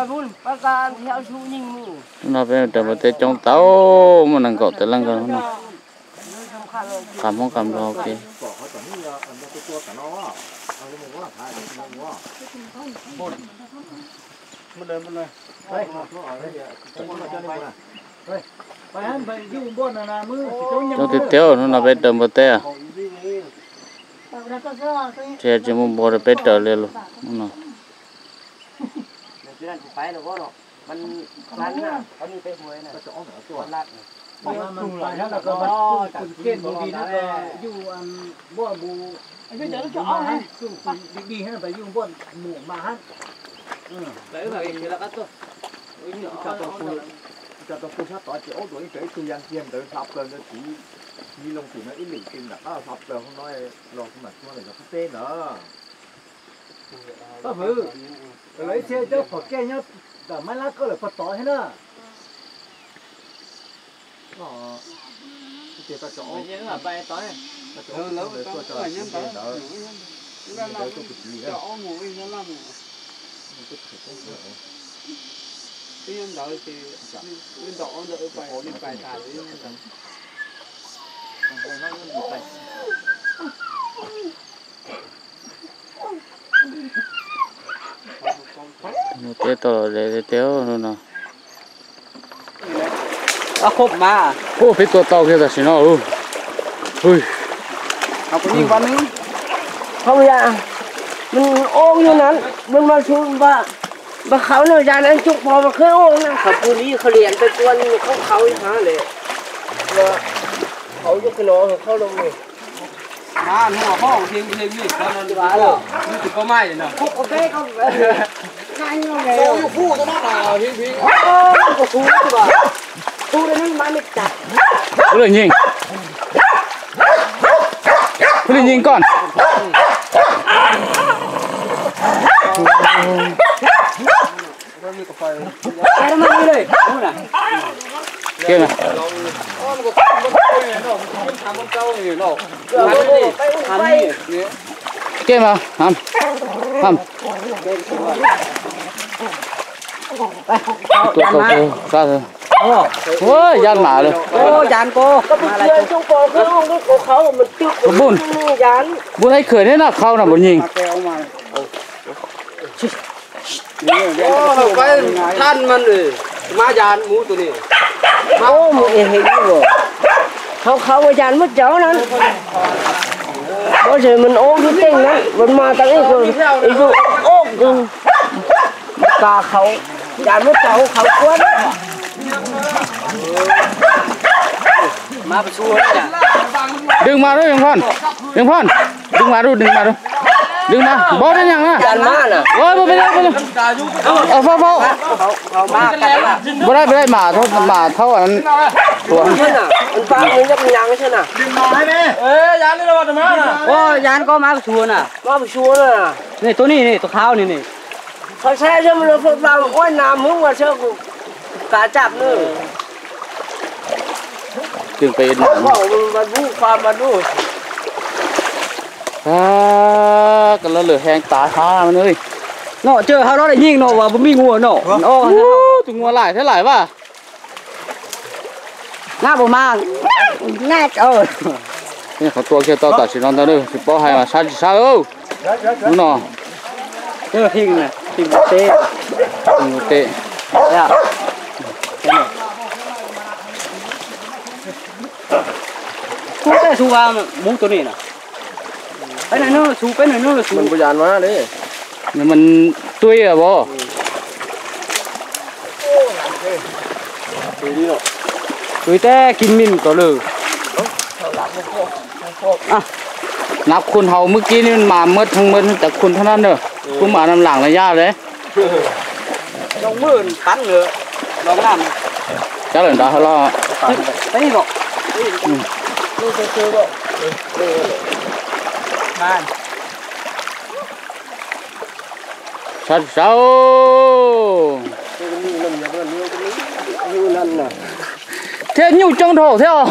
No peb raws npua teb coob tau, muaj nees nkaum tawm leej nkaus no. Qab Hmoob qab Nplog ua ke. Coob tiag tiag, hnub no peb raws npua teb. Tsis, tsis muaj npua rau peb raws li los no. Cov tau pw sab tod ces ob tug ib tug yas kiag ntawd hla plaws ntawd, tiv, tiv loo tim no ib lwm tim nram qab hla plaws hauv no los kuv mam tso lawm yog qhov teb ntawd. Koj hwv, lawv ib txhia cov phom kej nyob ntawm mab lab koj lawm pog tod thiab na. Tias koj tso, koj tso ntawd tuaj tso ntawd, ntawd tuaj kuv txiv na. Mus teb tau los de teb no. Ua peb tua tau kiag tam sim no. Hauv yam, nws ua yus na, nws mas npaj qhauv na, yam na coob pom mas khwb ua na, qhov pw li qhov liam peb tua nws qhauv qhauv ib hab lawm. Qhauv coob qhov no qhauv loo li. Kuv lwm nyeeg, kuv lwm nyeeg koj. Kev mas, kev mas, ham, ham. Tua tau, tua tau. Ua, yaj mam lawm. Npun, npun ib khwm thiab na, qhauv na npun nyeeg. Thaj mas, mas yas mus tus ni. Qhauv qhauv ua yas muab cauv na. Ua tseem mas ob lub teej na, mas mas tas ib, ib tug ob kws. Mas tas qhauv, yas muab cauv qhauv kuab. Dwg mas rau Yeej Phoj, Yeej Phoj, dwg mas rau, dwg mas rau, dwg mas, npog rau nyaam na. Phauj, phauj, npog rau, npog rau, mas thaub, mas thaub. Yas koj mas pua na. Tuab ni, tuab qhauv ni. Qhov saib xwb mas lawv pab ua nas Hmoob ua tsheb kuv kav tsam nws. Peb mas lub, koj lub lwm heev tas hab no. Nov, tsaws hauv no lawm nyeej no, vas puas mij nyuas no. Tus nyuas laim thiab laim vas. Nab puas mas? Qhov tua kiag tau tam sim no ntag, tsis paub hais mas sab tsis sab. Hnub no, teb, kuv tej xu mus tus ni na. Peb nws xu, peb nws xu. Tui as. Tui tej kis min kom lwm. Nab khun hauv mub kib mas muab theej muab cov khun thab nab na. Kuv mam nam lam na yaj le. Cab lawm nrad hauv los. Sab sab. Thiab nyuj coob dhau thiab os.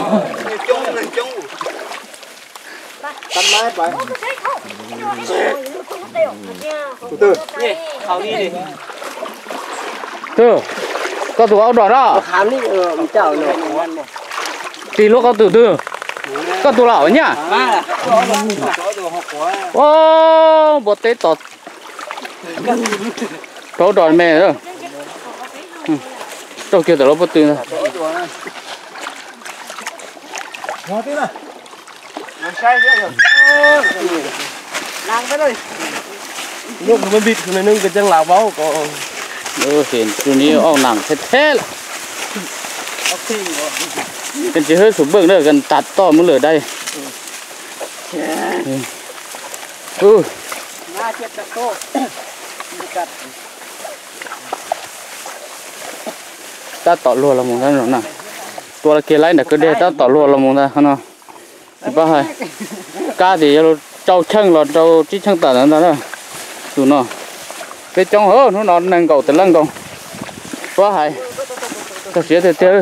Twg, koj tus ua dog no. Tig hluas koj tus twg? Koj tus los nyaj. Npua teb tos rau dog me. Raug kiag tom lub pob tw ntag. Tus ni oj nam theb theb lawm. Koj tsis hwb sum npej na, koj tas toj muab lawm dai. Tab tom luag los mus ntag no na. Tua kiag laib ntawm kwj deg tab tom luag los mus ntag no. Tsis paub hais, kab tias yog rau cheej los rau tsib cheej tawm ntawd ntag na. Tus no peb coob, hnub no nees nkaum tawm leej nkaus. Tsis paub hais, txog siav tiag tiag.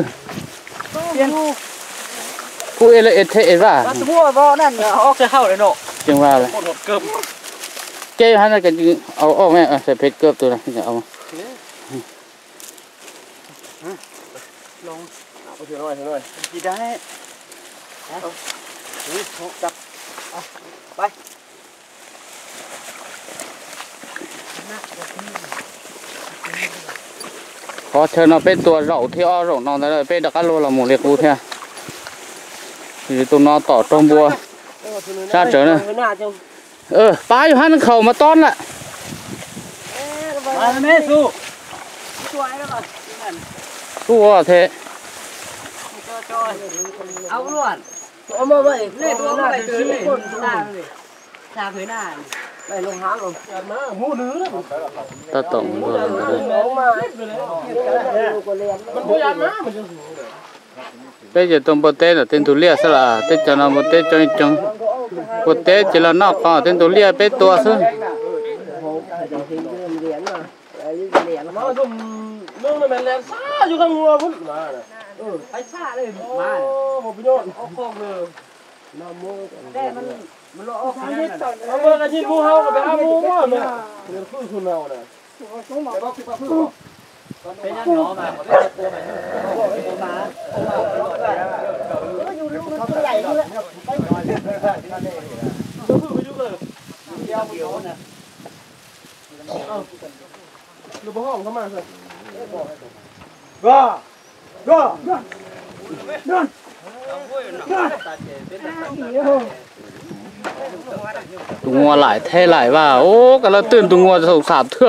Kuj ib leeg ib thej ib vaj. Tseem vaj lawm. Ces hab no ces au, au, au, phem kawg tus no. Qhov chaw no peb tua zaum thiab ob zaum no ntawd peb rov qab luag los mus li qub thiab. Tus no tom raug npua sab tsawv na. Pab yus hab khaus mas tob lawm. Tuaj thiab. Tab tom mus luag los ntawd. Peb ces tua npua teb ntawm tej ntug liaj xwb las, tej cov no npua teb coob coob. Npua teb ces los noj qhov tej ntug liaj peb tua xwb. Tus nguas laim theb laim vaj, ub, koj lawv twb tus nguas xoom xam thwj.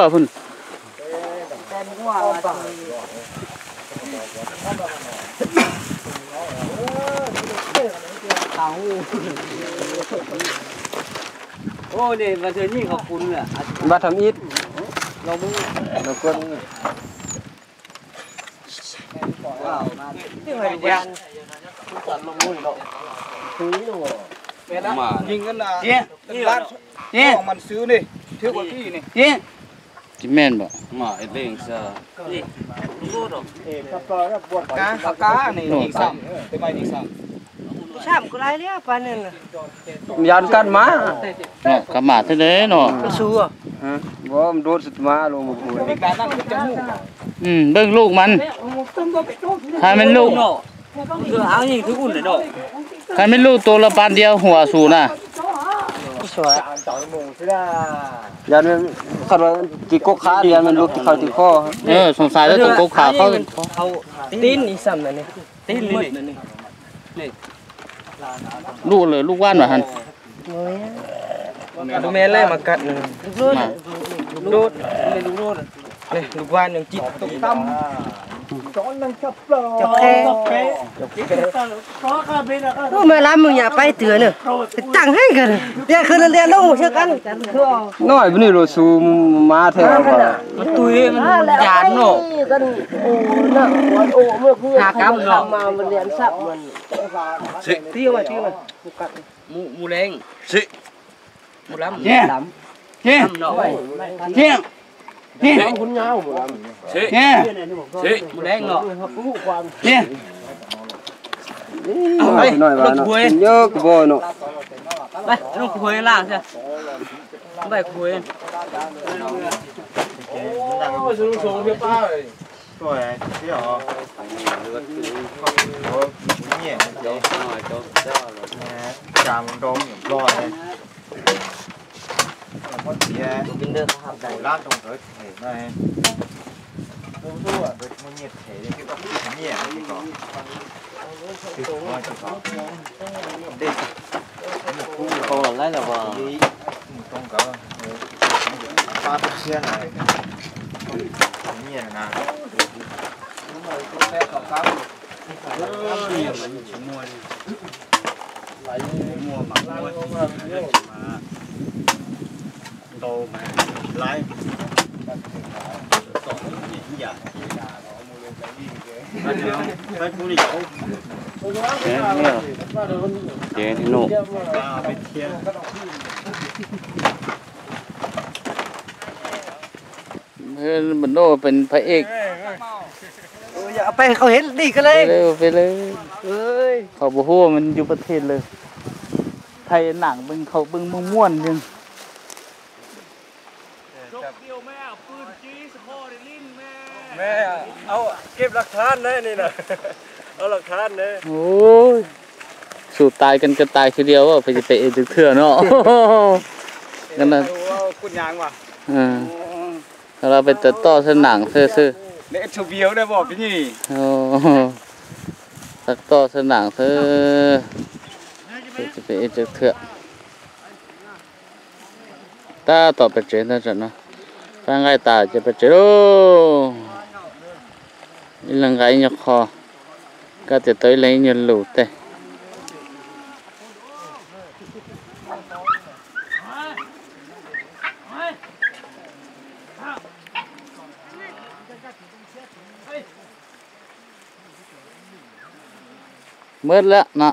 Vaj tham ib. Tsis meej npam. Yas kab mas, kab mas thiab no. Npej luj mas, hais me luj, hais me luj tus los pas ntiav huam xum na. Yas, koj tis koj qhab, yas me luj tis koj tis koj. Xoom xais tus koj qhab koj. Luj lawm luj vaj no. Ub, mas lab mus nyam paib twg na, tag heev kawg, tias khwv lias lub mus xyab kab. Noj peb nws los xu mas thiab. Tus cas no, ha kab no. Mus leej. Mus leej no. Ntawm kuv hais no. Thiab os, nyiaj tsa mus rau niam nplog, muab tiav lab rau nkawd them no. Nkawd muaj nyiaj them, nyiaj, mus rau nkawd, pab tub siab na, nyiaj na. Ces nws, nws noj pes pha ej. Peb, peb, qhov puas huaj mas ncu pab thej lawm. Thaij nam peb qhov peb muaj muaj ntag. Xum tais kan ka tais khwv diav, peb pem ev txwv thwm no. Los peb tawm toj xwb nam xwb xwb. Tawm toj xwb nam xwb. Peb pem ev txwv thwm. Tab tom pem tsev ntag tam no. Pab nqaij tas ces pem tsev lauj. Ib leeg nqa ib nyuag qho, koj tias tau ib leeg ib nyuag lus tej. Muab lawm no.